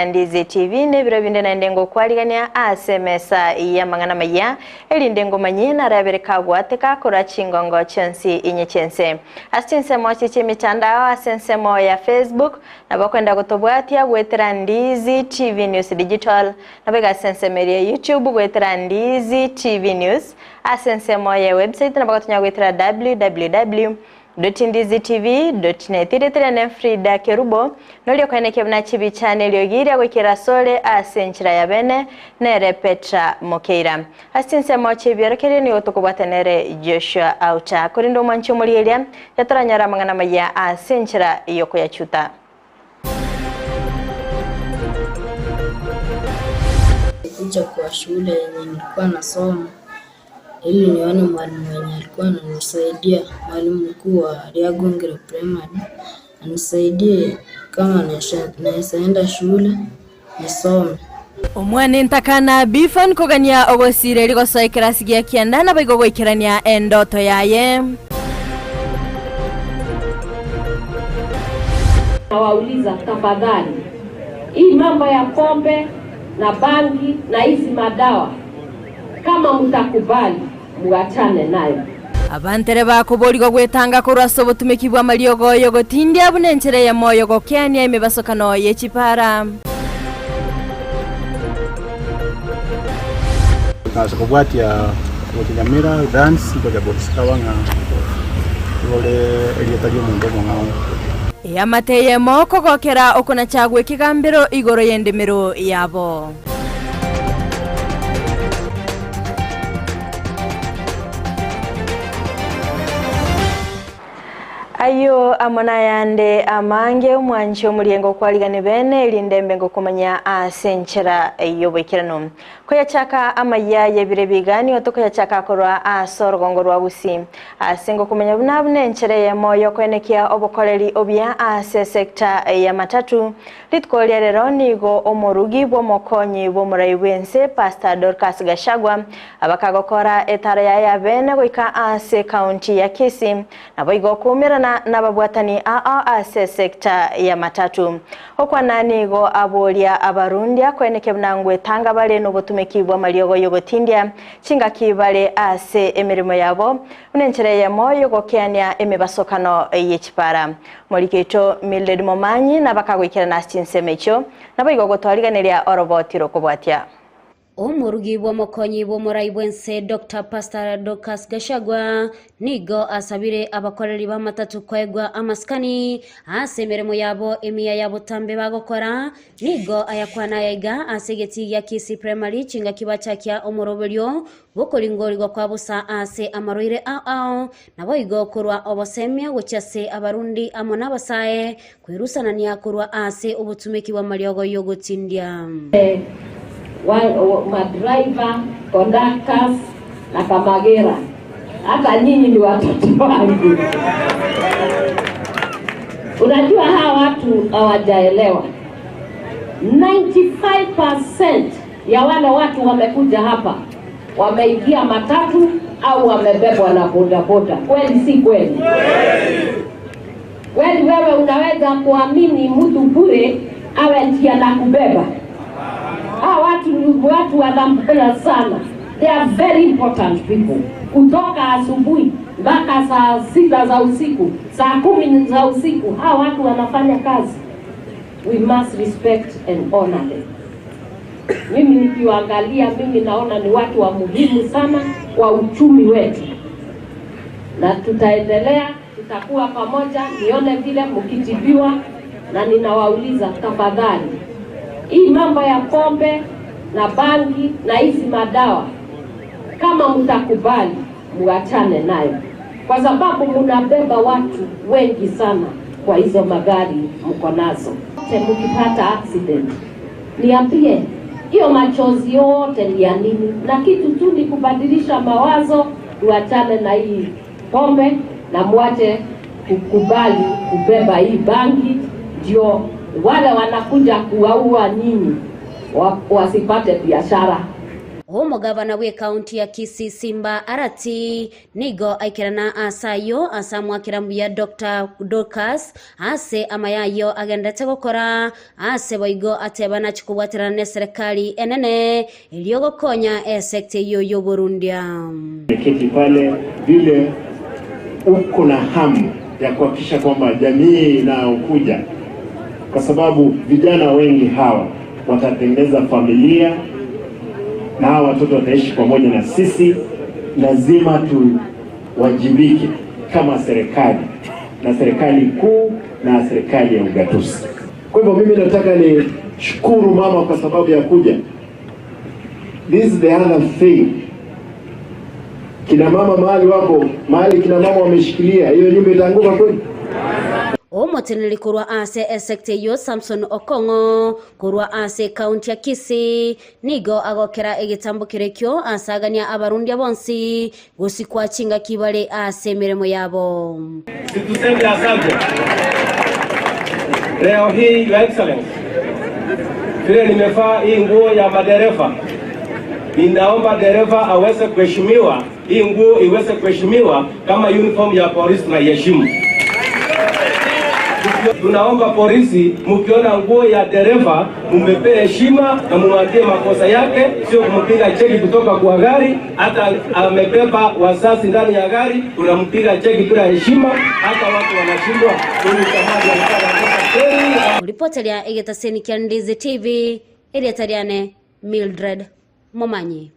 Ndizi TV nebiro binde naende ngokwarigania ase emesa y'amang'ana amaya, erinde ngomanyie narabere kagwateka korwa chingongo chionsi inye chi'ense. Ase chinsemo echi chi'emitandao ase ensemo ya Facebook, nabo okwenda gotobwatia goetera Ndizi TV News Digital, nabo iga ase ensemo eria ya YouTube goetera Ndizi TV News, ase ensemo ya website nabo gotonya goetera www. Dotindizitv.net Erieta riane Frida Kerubo, noria okoenekia buna chibicha neriogi ria goikera asore ase enchera ya bene, nere Petra Mokeira. Ase chinsemo chi'ebiorokererio nigo tokobwata nere Joshua Auta. Korende omwanchi omorigereria, yatoranyore amang'ana amaya ase enchera y'okoyachuta. Kuja kwa shule yenye nilikuwa nasoma ili nione mwalimu mwenye alikuwa ananisaidia, mwalimu mkuu wa Riagongere Primary anisaidie kama naeza enda shule nisome. Omwana entakana Bifon kogania ogosiira erio gosoa ekerasi gia kianda naboigo goikerania endoto yaye. Nawauliza tafadhali, hii mambo ya pombe na bangi na hizi madawa, kama mtakubali muachane nayo. Abantere bakoborigwa gwetanga korwa ase obotumeki bw'amariogo y'ogotindia buna enchera eyemo y'ogokeania emebasokano ye chipara. Ase kobwatia gochia Nyamira dance ngocha godiscover ng'a igore erieta ri'omonto omong'ao. Eamate eyemo kogokera okonacha gw'ekegambero igoro y'endemero yabo. Ayio amo nayande amange omwanche omoriengo okwarigane bene, erinde mbe ngokomanya ase enchera y'oboikeranu. Koyachaka amayia y'ebiro ebiga nigo tokoyachaka korwa ase orogongo rwa Gusii. Ase ngokomanya buna buna enchera eyemo y'okoenekia obokoreri obuya ase esecta ya matatu, Rituko ria rero nigo omorugi bw'omokonyi bw'omorai bw'ense Pastor Dorcas Gachagua abakagokora etaro yaye ya bene goika ase ekaunti ya Kisii naboigo koumerana nababwatani ao ase esecta ya matatu. Okwana nigo aboria abarundia koenekia buna ngwetanga bare nobotumeki bw'amariogo y'ogotindia chingaki bare ase emeremo yabo buna enchera eyemo y'ogokeania emebasokano ye chipara. Morike oito Mildred Momanyi nabakagoikerana ase chinsemo echio, naboigo gotwariganeria oroboti rokobwatia. Omorugi bw'omokonyi bw'omorai bw'ense Doctor Pastor Dorcas Gachagua nigo asabire abakoreri b'amatatu koegwa amasikani ase emeremo yabo emiya ya botambe bagokora. Nigo ayakwana aya iga ase egetii gia Kisii Primary chingaki bachakia omoroberio bw'okoringorigwa kwa bosa ase amarwaire ao ao Naboigo korwa obosemia gochia ase abarundi amo n'abasae, kwerusanania korwa ase obotumeki bw'amariogo y'ogotindia. Madriver, conductors na Kamagera, hata nyinyi ni watoto wangu. Unajua hawa watu hawajaelewa. 95% ya wale watu wamekuja hapa wameingia matatu au wamebebwa na bodaboda. Kweli si kweli? Kweli wewe unaweza kuamini mtu bure awe ndiye anakubeba? Hawa watu ni watu wa dhamana sana. They are very important people. Kutoka asubuhi mpaka saa 6 za usiku, saa 10 za usiku, hawa watu wanafanya kazi. We must respect and honor them. Mimi nikiwaangalia, mimi naona ni watu wa muhimu sana kwa uchumi wetu, na tutaendelea, tutakuwa pamoja, nione vile mkitibiwa. Na ninawauliza tafadhali, hii mambo ya pombe na bangi na hizi madawa, kama mtakubali muachane nayo, kwa sababu mnabeba watu wengi sana kwa hizo magari mko nazo. Mkipata accident niambie, hiyo machozi yote ni ya nini? Na kitu tu ni kubadilisha mawazo, tuachane na hii pombe na muache kukubali kubeba hii bangi, ndio wale wanakuja kuwaua nyinyi wasipate biashara. Omogabana bw'ekaunti ya Kisii Simba Arati nigo aikerana ase ayio ase amwakera mbuya Doctor Dorcas ase amaya ayio agenderete gokora ase boigo ateba nachie kobwaterana neserekari enene erio gokonya esecta eyio y'oborundia. Keti pale vile uko na hamu ya kuhakikisha kwamba jamii inayokuja, kwa sababu vijana wengi hawa watatengeneza familia na hawa watoto wataishi pamoja na sisi. Lazima tuwajibike kama serikali na serikali kuu na serikali ya ugatuzi. Kwa hivyo mimi nataka nishukuru mama kwa sababu ya kuja. This is the other thing. Kina mama mahali wako, mahali kina mama wameshikilia, hiyo nyumba itaanguka kweli? Omoteneneri korwa ase esecta eyio Samson Okong'o korwa ase ekaunti ya Kisii nigo agokera egetambo kerekio ase agania abarundia bonsi gosikwa chingaki bare ase emeremo yabo. Si tuseme asante. Leo hii Your Excellency, vile nimevaa hii nguo ya madereva, ninaomba dereva aweze kuheshimiwa, hii nguo iweze kuheshimiwa kama uniform ya polisi tunaiheshimu. Tunaomba polisi, mkiona nguo ya dereva mumepee heshima na mumwambie makosa yake, sio kumpiga cheki kutoka kwa gari. Hata amebeba wazazi ndani ya gari, unampiga cheki bila heshima, hata watu wanashindwa. Huyu jamaa alikuwa anakosa kweli. Ripoteria egetaseni kia Ndizi TV, erieta riane Mildred Momanyi.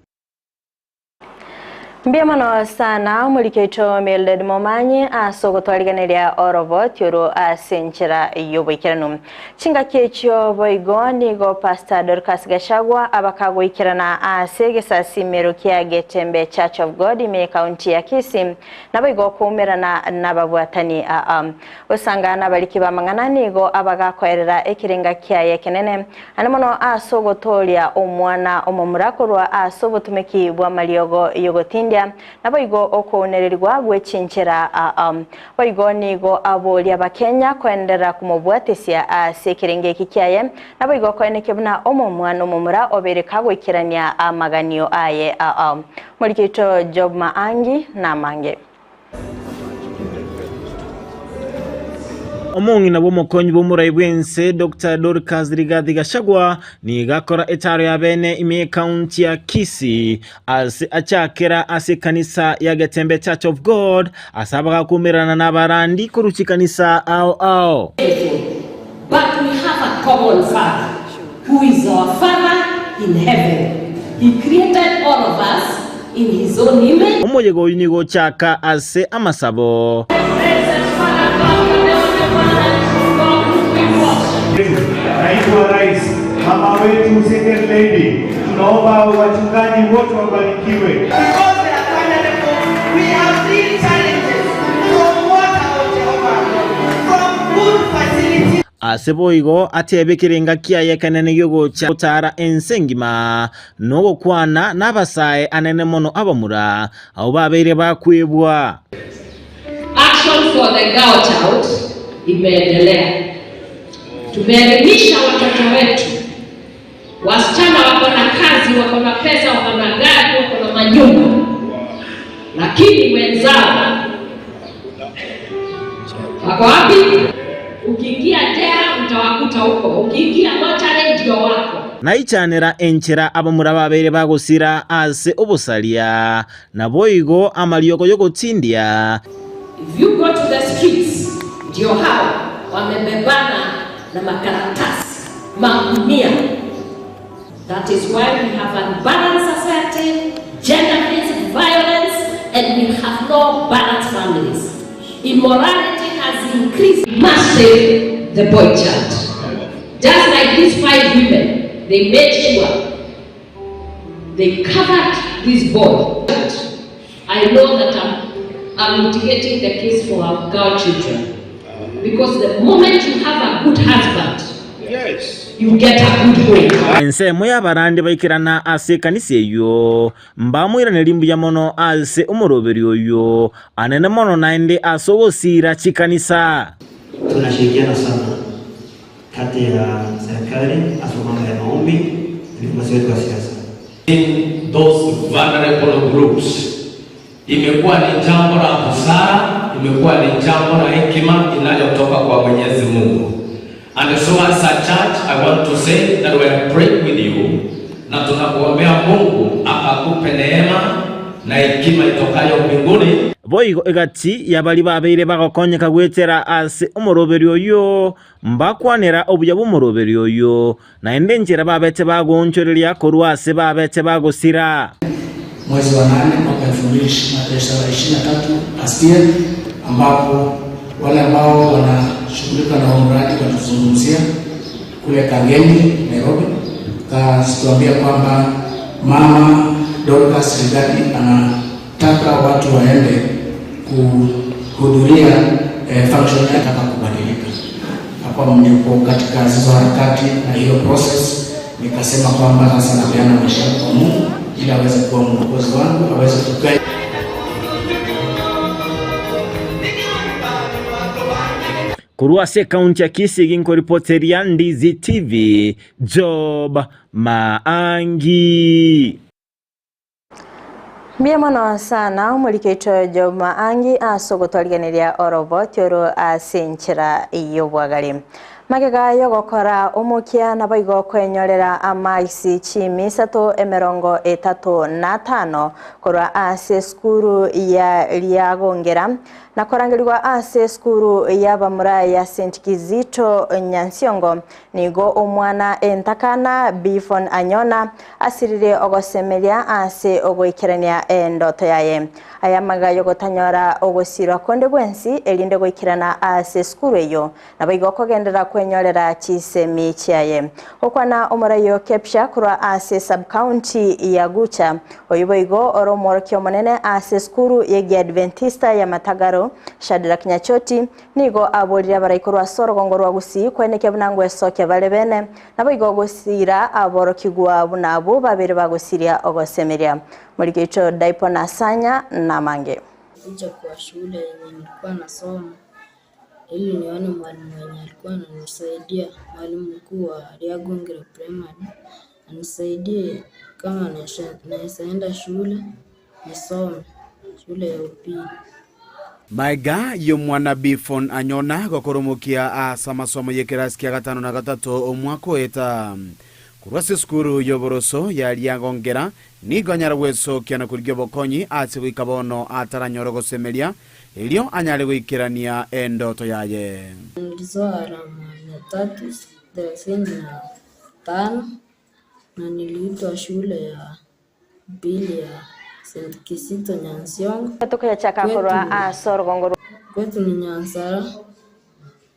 Mbuya mono sana omoriki oito Mildred Momanyi ase ogotwarigeneria oroboti oro ase enchera y'oboikeranu. Chingaki echio boigo nigo Pastor Dorcas Gachagua abakagoikerana ase egesasimero kia Getembe Church of God ime ekaunti ya Kisii naboigo koumerana nababwatani aa. Gosanga nabariki b'amang'ana nigo abagakoerera ekerenga kiaye ekenene ande mono ase ogotoria omwana omomura korwa ase obotumeki bw'amariogo y'ogotindia naboigo okounererigwa gw'echinchera aa. Boigo nigo aboria abakenya koenderera komobwatesia ase ekerenga eki kiaye naboigo koenekia buna omomwana omomura obeire kagoikerania amaganio aye aa. Omoriki oito Job Maangi namange. Omong'ina bw'omokonyi bw'omorai bw'ense Doctor Dorcas Rigathi Gachagua nigo akora etaro ya bene ime y'ekaunti ya Kisii ase achakera ase ekanisa ya Getembe Church of God ase abagakumerana n'abarandi korwa chikanisa ao ao. But we have a common father who is our father in heaven. He created all of us in his own image. Omoyega oyio nigo ochaka ase amasabo. Naibu wa Rais, mama wetu second lady, tunaomba wachungaji wote wabarikiwe. Because they are vulnerable, we have real challenges from water, oh Jehovah, from good facilities. Ase boigo atebe ekerenga kiaye ekenene gi'ogocha gotara ense engima, na ogokwana nabasae anene mono abamura, abwo babeire bakwebwa. Action for the Girl Child imeendelea. Tumeelimisha watoto wetu, wasichana wako na kazi, wako na pesa, wako na gari, wako na manyumba, lakini wenzao wako wapi? Ukiingia jela utawakuta huko, ukiingia mochari ndio wako. Naichanera enchera abamura babeire bagosira ase obosaria, naboigo amariogo y'ogotsindia. If you go to the streets, ndio hao wamebebana na makaratasi, magunia. That is why we have unbalanced society, gender-based violence, and we have no balanced families. Immorality has increased. Must save the boy child. Just like these 5 women, they made sure they covered this boy. I know that I'm mitigating the case for our girl children. Because the moment you have a good husband, you get a good home. Ensemo y'abarandi baikerana ase ekanisa eyio, mbamoiranerie mbuya mono ase omoroberio oyio, anene mono naende ase ogosiira chikanisa. Tunashirikiana sana kati ya serikali hasa mambo ya maombi na viongozi wetu wa siasa. In those vulnerable groups. Imekuwa ni jambo la busara, imekuwa ni jambo la hekima inayotoka kwa Mwenyezi Mungu. And so as a church, I want to say that we are praying with you na tunakuombea Mungu akakupe neema na hekima itokayo mbinguni. Boigo egati y'abaria babeire bagokonyeka goetera ase omoroberio oyio, mbakwanera obuya bw'omoroberio oyio, naende enchera babete bagoonchoreria korwa ase babete bagosira. Mwezi wa nane mwaka 2023 last year, ambapo wale ambao wanashughulika na mradi walituzungumzia kule Kangemi, Nairobi, akatuambia kwamba Mama Dorcas Rigathi anataka watu waende kuhudhuria function yake, anataka kubadilika. Hapo ndipo katika hizo harakati na hiyo process nikasema kwamba sasa napeana maisha yangu kwa Mungu ili aweze kuwa mwokozi wangu, aweze kukaa Korwa ase ekaunti ya Kisii ginkoripoteria Ndizi TV, Job Maangi. Mbuya mono sana omoriki oito Job Maangi ase ogotwarigeneria oroboti oro ase enchera y'obwagare. Magega yogokora omokia naboigo kwenyorera amaisi chimisato emerongo etato na tano korwa ase esukuru ya Riagongera na korangerigwa ase esukuru y'abamura ya St Kizito Nyansiongo nigo omwana entakana Bifon Anyona asirire ogosemeria ase ogoikerania endoto yaye. Aya magega yogotanyora ogosirwa konde bwensi erinde goikerana ase esukuru eyo naboigo okogenderera kwenyorera chisemi chiaye. Okwana omoraio Kepsha korwa ase sub-county ya Gucha oyo boigo ore omworokia omonene ase esukuru y'Egiadventista ya Matagaro Shadrack Nyachoti nigo aborire abarai korwa ase orogongo rwa Gusii kwenekia buna ngwesokia bare bene naboigo ogosira aborokigwa buna abwo babere bagosiria ogosemeria. Morigecho Daipo Nasanya Namange. Kuja kwa shule yenye nilikuwa nasoma ili nione mwalimu mwenye alikuwa ananisaidia, mwalimu mkuu wa Riagongere Primary, anisaidie kama naweza enda shule nisome shule ya upili. Maega y'omwana Bifon Anyona gokoromokia ase amasomo y'ekerasi kia gatano na gatato omwaka oeta korwa ase esukuru y'oboroso ya Riagongera nigo anyare gwesokia na korigia obokonyi ase goika bono ataranyore ogosemeria erio anyare goikerania endoto yaye. Nilizoa alama 335 na niliitwa shule ya upili ya St. Kizito Nyansiongo. Tokoyachaka korwa ase orogongo Kwetu ni Nyansara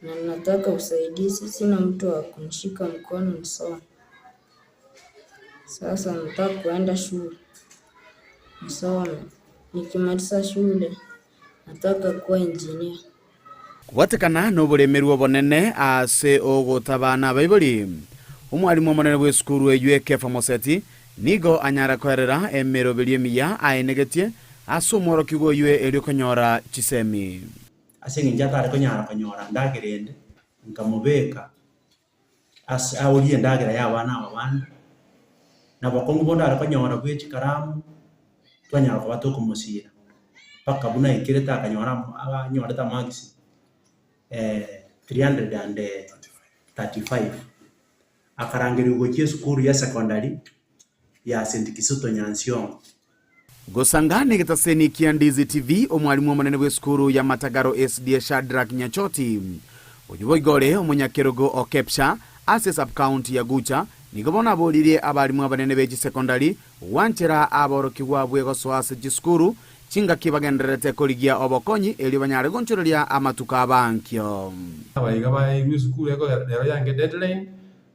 na nataka usaidizi, sina mtu wa kunishika mkono nisome. Sasa nataka kuenda shule nisome, nikimaliza shule nataka kuwa engineer. Kobwatekana noboremerwa obonene ase ogotabana abaibori, omwalimu omonene bw'esukuru eyio Ekefa Moseti nigo anyara koerera emeroberio emiya aenegetie ase omworokigwa oyio erio konyora chisemi. Ase eng'encho atare konyara konyora ndagera ende, nkamobeka ase aorie endagera y'abana aba bande, na bokong'u bonde are konyora bwe chikaramu, twanyara koba tokomosira, mpaka buna aikerete akanyora anyorete amarks 335, akarangerigwa gochia esukuru ya secondary ya St Kizito Nyansiongo. Gosanga negetaseni kia Ndizi TV, omwalimu omonene bw'esukuru ya Matagaro SDA Shadrack Nyachoti, oyio boigo ore omonyakerogo o Kepsha ase esubcounty ya Gucha, nigo bono aboririe abalimu abanene be chisecondary gwanchera aborokigwa bwegosoa ase chisukuru chingaki bagendererete korigia obokonyi erio banyare gonchoreria amatuko abankio. Abaiga baeirwe esukuru eko rero yange deadline,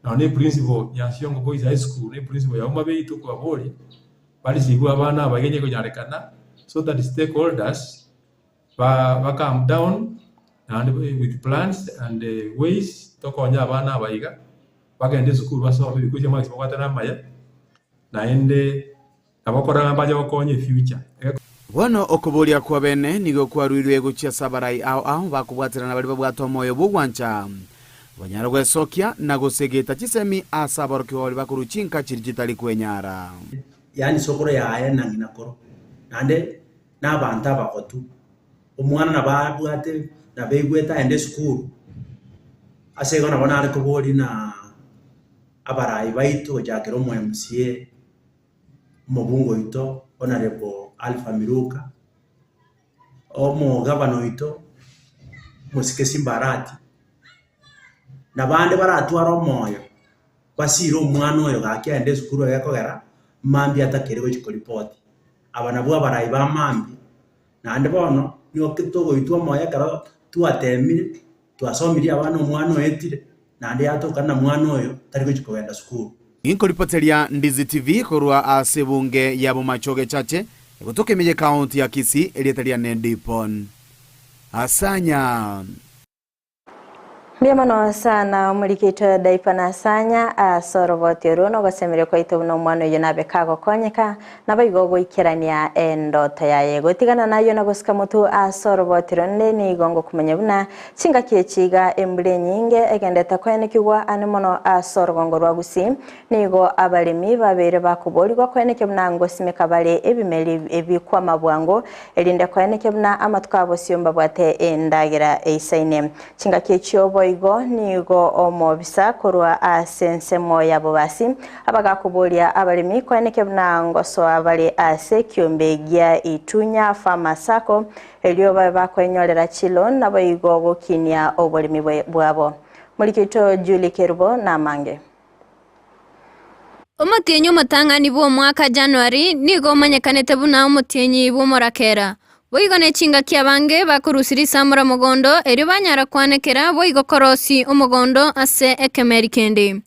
nonye na eprinciple Nyansiongo Boys High School, na eprinciple ya Homa Bay tokobaboria, barisibwe abana aba iga konyarekana, so that stakeholders ba ba come down naende with plans and ways tokonye abana aba iga, bagende esukuru basome ebiko chia marks babwate na amaya, naende nabo okorora ng'a mbache gokonya efuture. Bono okoboria kw'abene nigo kwaruirwe gochia ase abarai ao ao bakobwaterana baria babwate omoyo bw'ogwancha, banyare gwesokia na gosegeta chisemi ase aborokigwa baria bakorwa chinka chiria chitari kwenyara. Yaani sokoro yaye na ng'ina koro, naende na abanto abagotu, omwana nabo abwate nabo aigwete aende esukuru, ase igo nabo nare koboria na abarai baito gochakera omo MCA, omobunge oito Honourable Alpha Miluka, omogavana oito omosike Simba Arati, na bande baratware omoyo. Basire omwana oyo gaki aende esukuru egekogera mambia atakeri gochia koripoti. Aba nabwo abarai ba mambia, naende bono nigo togoitwa omoyo ekero twatemire, twasomirie abana omwana oetire, naende yatoka ng'a mwana oyo tari gochia kogenda sukuru. Inkoripoteria Ndizi TV korwa ase ebunge ya Bomachoge Chache, egotoka ime ye county ya Kisii, erieta riane Dipon Asanya. Mbuya mono sana omorikito Daipa Nasanya ase oroboti orwo na ogosemeria kwaito buna omwana oyio nabe kagokonyeka naboigo goikerania endoto yaye. Gotigana nayio na gosika motwe ase oroboti ronde nigo ngokumanya buna chingaki echi iga embura enyinge egendete koenekigwa ane mono ase orogongo rwa Gusii. Nigo abaremi babeire bakoborigwa koenekia buna ngosimeka bare ebimeri ebikwama bwango Erinde koenekia buna amatuko a bosio mbabwate endagera eisaine. Chingaki echio boigo nigo omobisa korwa ase ensemo ya bobasi abagakoboria abaremi koenekia buna ngosoa bare ase ekiombe gia Itunya Farmers Sacco erio babe bakoenyorera chiloan naboigo gokinia oboremi bwabo. Moriki oito Julie Kerubo namange. Omotienyi omotang'ani bw'omwaka Januari nigo omanyekanete buna omotienyi bw'omorakera. Boigo ne chingaki abange bakorusia risamora mogondo erio banyara kwanekera boigo korosia omogondo ase ekemeri kende.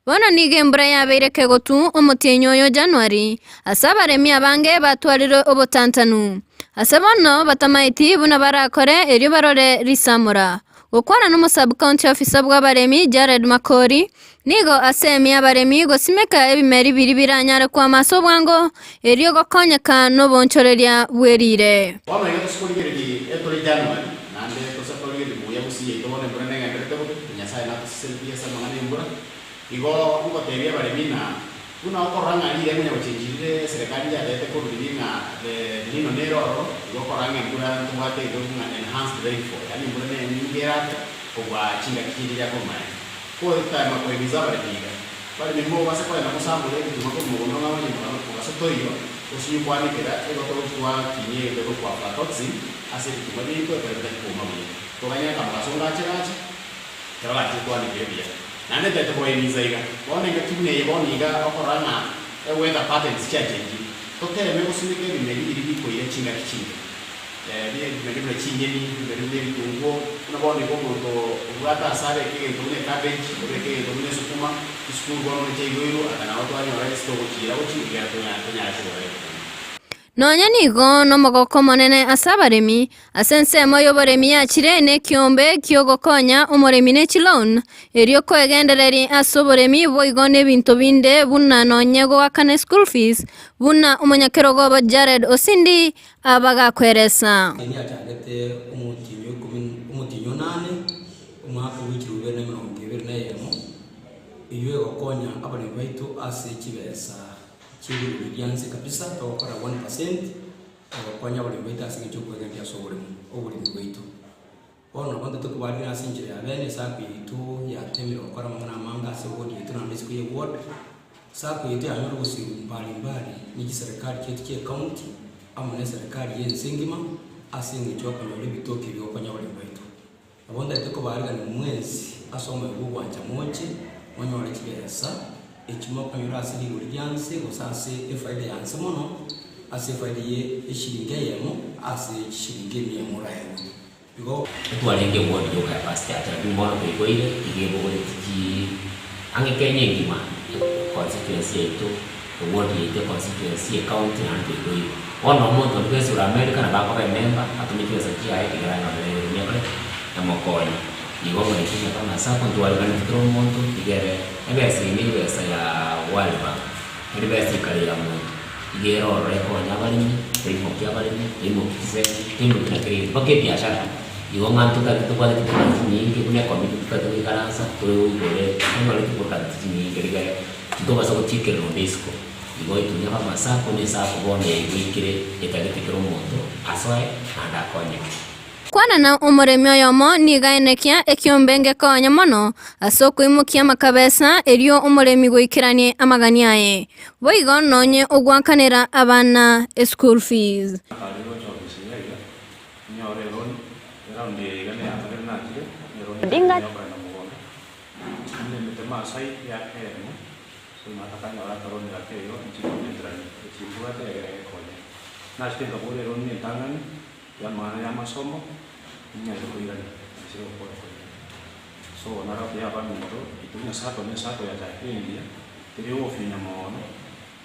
Bono nigo embura yabeire kegotu omotienyi oyo Januari, ase abaremi abange batwarire obotantanu. Ase bono batamaeti buna barakore erio barore risamora. Gokwana n'omo-sub-county officer bw'abaremi Jared Makori, nigo asemia abaremi gosimeka ebimeri biria biranyare kwama ase obwango erio gokonyeka noboonchoreria bw'erire. Bono iga tose korigereria etore January, naende tose torigereria buya gusii yaito bono embura negendererete bobe, na Nyasaye natosesenirie ase amang'ana 'embura. Igo ngotebia abaremi ng'a Buna okorora ng'a riire ngonya gochenchi rire eserekari yatebete korwa riria ng'a the Nino nere ororo, igo okorora ng'a embura ntobwate egento ng'a enhanced rainfall, yaani embura ne enyinge erate kobua chingaki chinde chia korwa maega. Ko etime kohimiza abaremi iga, abaremi mobase kogenda mosambore ebituma korwa mogondo ng'a onye mogaso toiyo, osinye kwanekera igo togochi twakinia egento ekorokwa aflatoxin ase ebituma biaito ekero bitari kooma buya. Toganye akamogaso ngache gache. Ekero gachire twanekire buya. Naende ntagete kobaimiza iga, bono engaki buna eye bono iga okorora ng'a eweather patterns chiachenchire, toteme gosimeka ebimeri biria bikoira chingaki chinke. Ebimeri buna chinyeni, ebimeri buna ebitunguo, buna bono iga omonto obwate ase abeke egento buna ecabbage, obeke egento buna esukuma, chisukuru bono buna chiaigoirwe, aka nabo twanyora ase togochiira gochia egere tonyare kogora ebitunguo. Nonya nigo nomogoko omonene ase abaremi, ase ensemo y'oboremi yachire nekiombe ki'ogokonya omoremi ne chiloan, erio koegendereria ase oboremi boigo nebinto binde buna nonye goakana eschool fees, buna omonyakerogo obo Jared Osindi abagakweresa. Eri achagete omotienyi o ikomi, omotienyi o nane, omwaka bwe chilifu ibere na emerongo ebere na eyemo, eyio egokonya abaremi baito ase chibesa. Chirigori ria nse kabisa togokora one percent ogokonya abaremi baito ase eng'encho yokoegendia ase oboremo oboremi bwaito. Bono nabo ntete kobarire ase enchera ya bene esako yaito yatemire gokora amang'ana amange ase eward yaito naende isiko ya eward. Sacco yaito yanyora ogosirwa mbali mbali ne chiserekari chiaito chia ecounty amo na eserekari ya ense engima ase eng'encho yokonyora ebitoki bigokonya abaremi baito. Nabo ntagete kobaarigania mwensi ase omoyo bw'ogwancha moche, monyore chibesa echi mokonyora ase rigori ria nse, gose ase efaida ya nse mono, ase efaida ye eshiringi eyemo ase chishiringi emia moraegwe. Igo. Etwarenge eward yoka ya First Church lakini bono twaigweire iga ebogoretie chi ang'e Kenya engima constituency yaito eward yaito econstituency ecounty naende twaigweire. Bono omonto onde bwensi ore America nabo akoba emember atome chibesa chiaye ekero anyorire eremi akore ki? Emokonye. Igo omoriki ng'a buna ase akontwariganetie kera omonto iga ere ebesa eye ne ebesa ya World Bank, tari besa ekare ya monto. Iga ere ororo ekonye abaremi, toimokie abaremi, toimokie chisemi, toimokie na kera egento mpaka ebiashara. Igo ng'a ntotagete tobwate chiproduct chinyinge buna ecommittee totagete goikaransa toigore tonyore chiproduct chinyinge rigere titobasa gochiekerera onde isiko. Igo Itunya Farmers Sacco ne esacco bono yaigwekire etagete kera omonto asoe naende akonyeke. Kwanana omoremi oyomo nigo aenekia ekiombe ngekonye mono ase okoimokia amakabesa erio omoremi goikeranie amagani aye. Boigo nonye ogoakanera abana eschool fees. Odinga. Y'amang'ana y'amasomo, ninyare koirania ase ogokora kwaino. So naro buya abaminto, intwe buna sacco ne sacco yachakire engiya, teri ogofinya moono,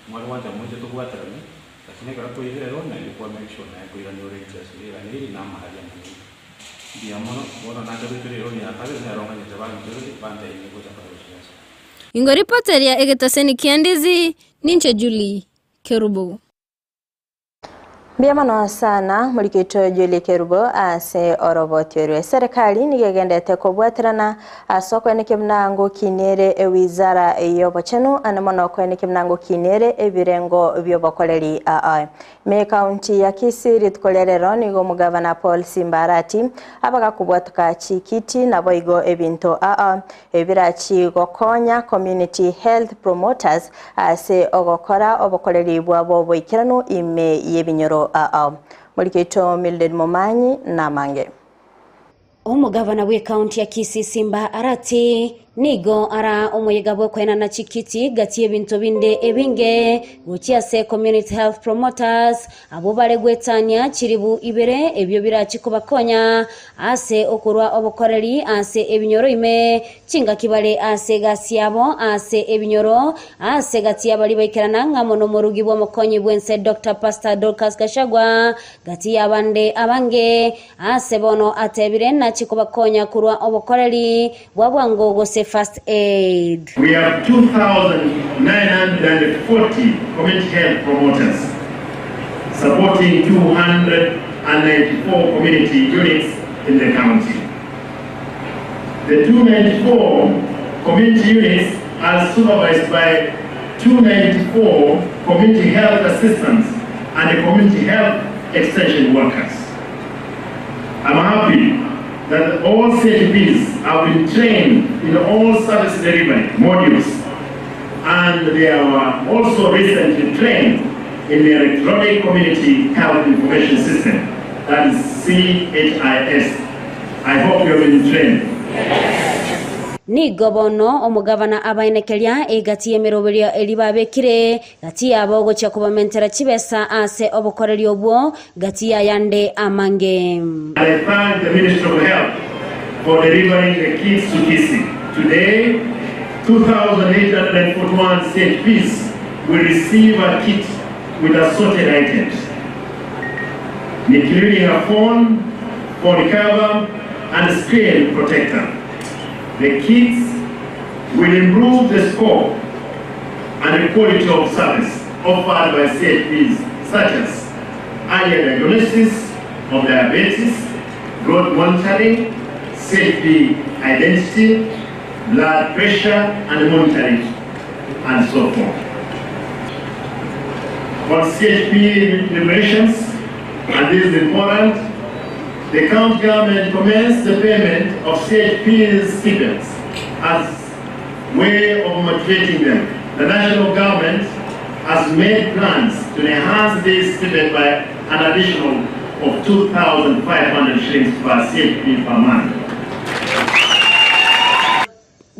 mware gwancha moche tobwaterane, lakini ekero twairire ero naende kwa make sure naye nkoirania ore interest riirana eri na amari amanene. Mbuya mono, bono nacha goikera eroni ya kabere nero nganyete banchereri bantebirie ngocha kore chibesa. Ingo ripoteria egetaseni kia Ndizi, ninche Julie Kerubo. Mbuya mono sana morikito Julie Kerubo ase oroboti orwe. Serikali nigo egendete kobwaterana ase okoenekia buna ngokinere ewizara y'obochenu ande mono okoenekia buna ngokinere ebirengo bi'obokoreri aa. Ime ekaunti ya Kisii rituko ria rero nigo omogavana Paul Simba Arati abagakobwatoka chikiti naboigo ebinto aa ebirachi gokonya Community Health Promoters ase ogokora obokoreri bwabo oboikeranu ime y'ebinyoro ao. Morikeito Mildred Momanyi namange. Omogavana bw'ekaunti ya Kisii Simba Arati nigo ara omoyega bw'okoenana chikiti gati y'ebinto binde ebinge gochia ase Community Health Promoters Abwo bare gwetania chilifu ibere ebio birachi kobakonya ase okorua obokoreri ase ebinyoro ime, chingaki bare ase egasi yabo ase ebinyoro, ase gati y'abaria baikerana ng'amo nomorugi bw'omokonyi bw'ense Doctor Pastor Dorcas Gachagua, gati y'abande abange, ase bono atebire nachi kobakonya korua obokoreri bwa bwango gose first aid. We have 2,940 community health promoters supporting 294 community units in the county. The 294 community units are supervised by 294 community health assistants and community health extension workers. I'm happy that all CHPs have been trained in all service delivery modules and they were also recently trained in the Electronic Community Health Information System, that is CHIS. I hope you have been trained. Nigo bono omogavana abaenekeria egati y'emeroberio eria babekire gati yabo gochia kobamentera chibesa ase obokoreri obwo gati y'ayande amange. I thank the Ministry of Health for delivering the kits to Kisii. Today, 2,841 CHPs will receive a kit with assorted items, including a phone, phone cover, and screen protector. The kits will improve the scope and the quality of service offered by CHPs, such as earlier diagnosis of diabetes, growth monitoring, CHP identity, blood pressure and monitoring, and so forth. On CHP remunerations, and this is important, the county government commenced the payment of CHP's stipends as way of motivating them. The national government has made plans to enhance this stipend by an additional of 2,500 shillings per CHP per month.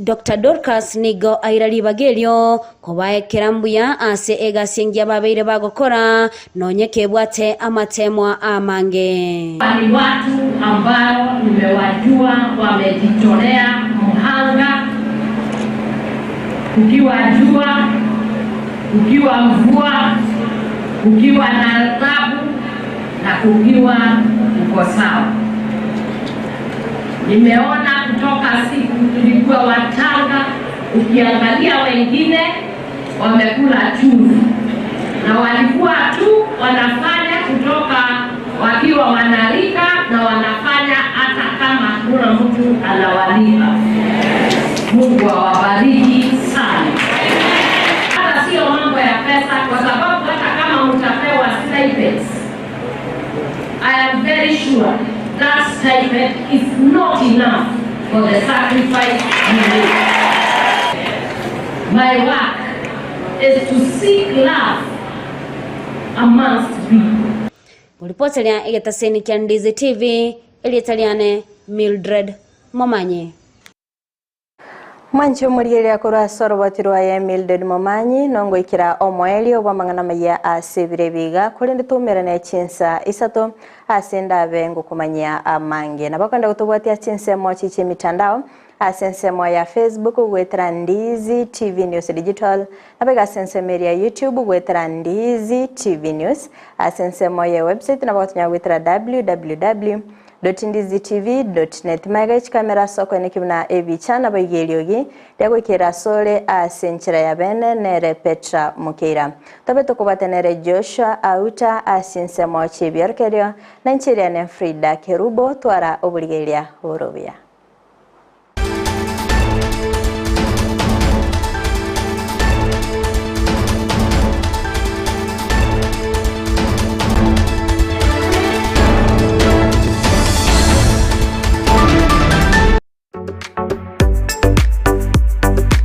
Doctor Dorcas nigo aira ribaga erio kobaekera mbuya ase egasi engiya babeire bagokora, nonye kebwate amateemwa amange. Ni watu ambao nimewajua wamejitolea mhanga, kukiwa jua, kukiwa mvua, kukiwa na taabu na kukiwa uko sawa. Nimeona kutoka siku tulikuwa wachanga, ukiangalia wengine wamekula chumvi na walikuwa tu wanafanya kutoka wakiwa wanalika na wanafanya hata kama hakuna mtu anawalipa. Mungu awabariki sana. Hata sio mambo ya pesa. stipends. I am very sure that stipend is not enough for the sacrifice you make. My work is to seek love amongst people. Ngoripoteria egetaseni kia Ndizi TV, erieta riane Mildred Momanyi. Mwanche omorigereria korwa ase oroboti rwaye Mildred Momanyi nongoikera omoerio bw'amang'ana amaya ase ebiro ebi iga korende toumerane chinsa isato ase endabe ngokomanyia amange. Nabo okogenda gotobwatia chinsemo chiche emitandao ase ensemo ya Facebook goetera Ndizi TV News Digital nabo iga ase ensemo eria ya YouTube goetera Ndizi TV News ase ensemo ye website nabo ogotonya goetera www. Ndizitv.net Magega ye chikamera ase okoenekia buna ebicha naboigo eriogi riagoikera asore ase enchera ya bene nere Petra Mukeira. Tobe tokobwate nere Joshua Auta ase chinsemo chi'ebiorokererio na inche eriane Frida Kerubo twara oborigereria bore obuya.